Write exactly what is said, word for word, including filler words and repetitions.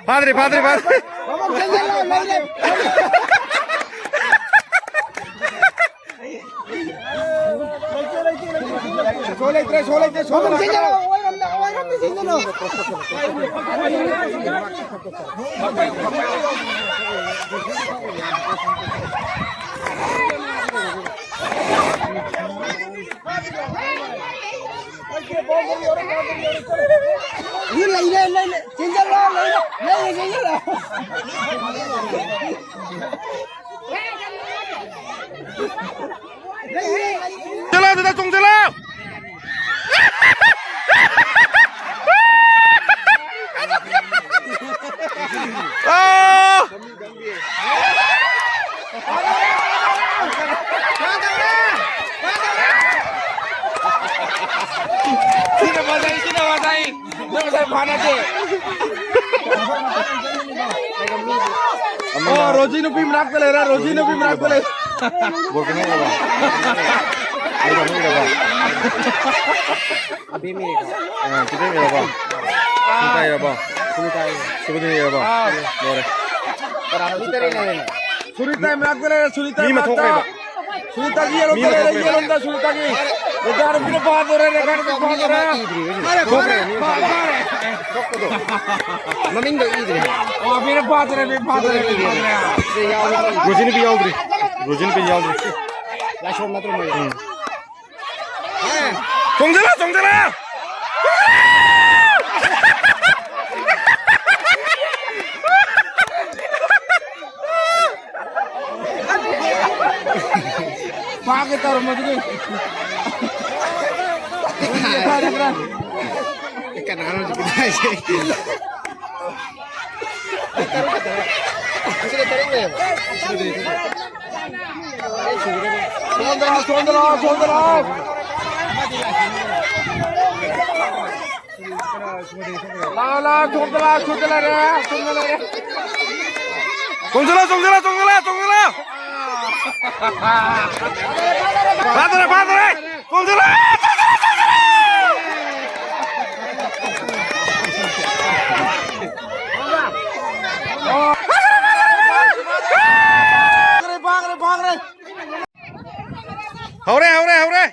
ꯐꯥꯗ꯭ꯔꯤ, ꯐꯥꯗ꯭ꯔꯤ, ꯐꯥꯗ꯭ꯔꯤ꯫ ꯁꯣ ꯂꯩꯇ꯭ꯔꯦ, ꯁꯣ ꯂꯩꯇ꯭ꯔꯦ, ꯁꯣ ꯂꯩꯇ꯭ꯔꯦ꯫ ꯂꯩ, ꯂꯩ, ꯂꯩ, ꯂꯩ꯫ ꯆꯦꯟꯁꯤꯜꯂꯣ, ꯂꯩ, ꯂꯩ, ꯂꯩ, ꯆꯦꯟꯁꯤꯜꯂꯣ꯫ ꯆꯦꯜꯂꯣ, ꯑꯗꯨꯗ ꯆꯣꯡꯁꯤꯜꯂꯣ꯫ ꯑꯥ! ꯁꯤꯅ ꯐꯖꯩ, ꯁꯤꯅ ꯐꯖꯩ꯫ ꯅꯪ ꯉꯁꯥꯏ ꯐꯥꯅꯗꯦ꯫ ꯑꯃ ꯑꯣ, ꯔꯣꯖꯤ ꯅꯨꯄꯤ ꯃꯅꯥꯛꯇ ꯂꯩꯔꯦ, ꯔꯣꯖꯤ ꯅꯨꯄꯤ ꯃꯅꯥꯛꯇ ꯂꯩꯔꯦ꯫ ꯕꯣꯜ ꯀꯩꯅꯣ ꯂꯩꯔꯕ? ꯕꯣꯜ ꯀꯩꯅꯣ ꯂꯩꯔꯕ? ꯑꯥ, ꯈꯤꯇꯪ ꯂꯩꯔꯕ? ꯁꯨꯅꯤꯇꯥ ꯂꯩꯔꯕ? ꯁꯨꯅꯤꯇꯥ ꯂꯩꯔꯕ? ꯂꯣꯏꯔꯦ꯫ ꯁꯨꯅꯤꯇꯥ ꯃꯅꯥꯛꯇ ꯂꯩꯔꯦ, ꯁꯨꯅꯤꯇꯥ ꯃꯤ ꯑꯃ ꯃꯅꯥꯛꯇ꯫ ꯊꯣꯛꯈ꯭ꯔꯦꯕ꯫ ꯁꯨꯅꯤꯇꯥꯒꯤ ꯌꯦꯂꯣꯝꯗ ꯂꯩꯔꯦ, ꯌꯦꯂꯣꯝꯗ ꯁꯨꯅꯤꯇꯥꯒꯤ꯫ ꯔꯦꯀꯥꯔꯗ ꯄꯤꯔ ꯐꯥꯗꯣꯔꯦ, ꯔꯦꯀꯥꯔꯗ ꯄꯤꯔ ꯐꯥꯗꯣꯔꯦ꯫ ꯐꯥꯔꯦ, ꯐꯥꯔꯦ, ꯐꯥꯔꯦ, ꯐꯥꯔꯦ꯫ ꯃꯃꯤꯡꯗꯣ ꯏꯗ꯭ꯔꯦ꯫ ꯑꯣ, ꯃꯤꯅ ꯐꯥꯗꯣꯔꯦ, ꯃꯤ ꯐꯥꯗꯣꯔꯦ, ꯃꯤ ꯐꯥꯗꯣꯔꯦ꯫ ꯔꯣꯖꯤꯅꯤꯄꯤ ꯌꯥꯎꯗ꯭ꯔꯤ꯫ ꯔꯣꯖꯤꯅꯤꯄꯤ ꯌꯥꯎꯗ꯭ꯔꯤ꯫ ꯂꯥꯏꯁꯣꯝ ꯅꯠꯇ꯭ꯔꯣ ꯃꯣꯏ? ꯎꯝ꯫ ꯆꯣꯡꯁꯤꯜꯂꯣ, ꯆꯣꯡꯁꯤꯜꯂꯣ! ꯐꯥꯒꯦ ꯇꯧꯔꯝꯕꯗꯨꯒꯤ꯫ ꯀꯅꯥꯅꯣ ꯍꯧꯖꯤꯛꯀꯤꯗꯣ ꯍꯥꯏꯁꯦ? ꯁꯤꯗ ꯇꯔꯨꯛ ꯂꯩꯌꯦꯕ꯫ ꯁꯣꯝꯗ ꯂꯥꯛꯑꯣ, ꯁꯣꯝꯗ ꯂꯥꯛꯑꯣ, ꯁꯣꯝꯗ ꯂꯥꯛꯑꯣ꯫ ꯂꯥꯛꯑꯣ, ꯂꯥꯛꯑꯣ, ꯁꯣꯝꯗ ꯂꯥꯛꯑꯣ, ꯁꯣꯝꯗ ꯂꯩꯔꯦ, ꯁꯣꯝꯗ ꯂꯩꯔꯦ꯫ ꯆꯣꯡꯁꯤꯜꯂꯣ, ꯆꯣꯡꯁꯤꯜꯂꯣ, ꯆꯣꯡꯁꯤꯜꯂꯣ, ꯆꯣꯡꯁꯤꯜꯂꯣ꯫ ꯐꯥꯗꯔꯦ, ꯐꯥꯗꯔꯦ꯫ ꯆꯣꯡꯁꯤꯜꯂꯣ, ꯆꯣꯡꯁꯤꯜꯂꯣ, ꯆꯣꯡꯁꯤꯜꯂꯣ꯫ ꯐꯥꯈ꯭ꯔꯦ, ꯐꯥꯈ꯭ꯔꯦ, ꯐꯥꯈ꯭ꯔꯦ꯫ ꯍꯧꯔꯦ, ꯍꯧꯔꯦ, ꯍꯧꯔꯦ꯫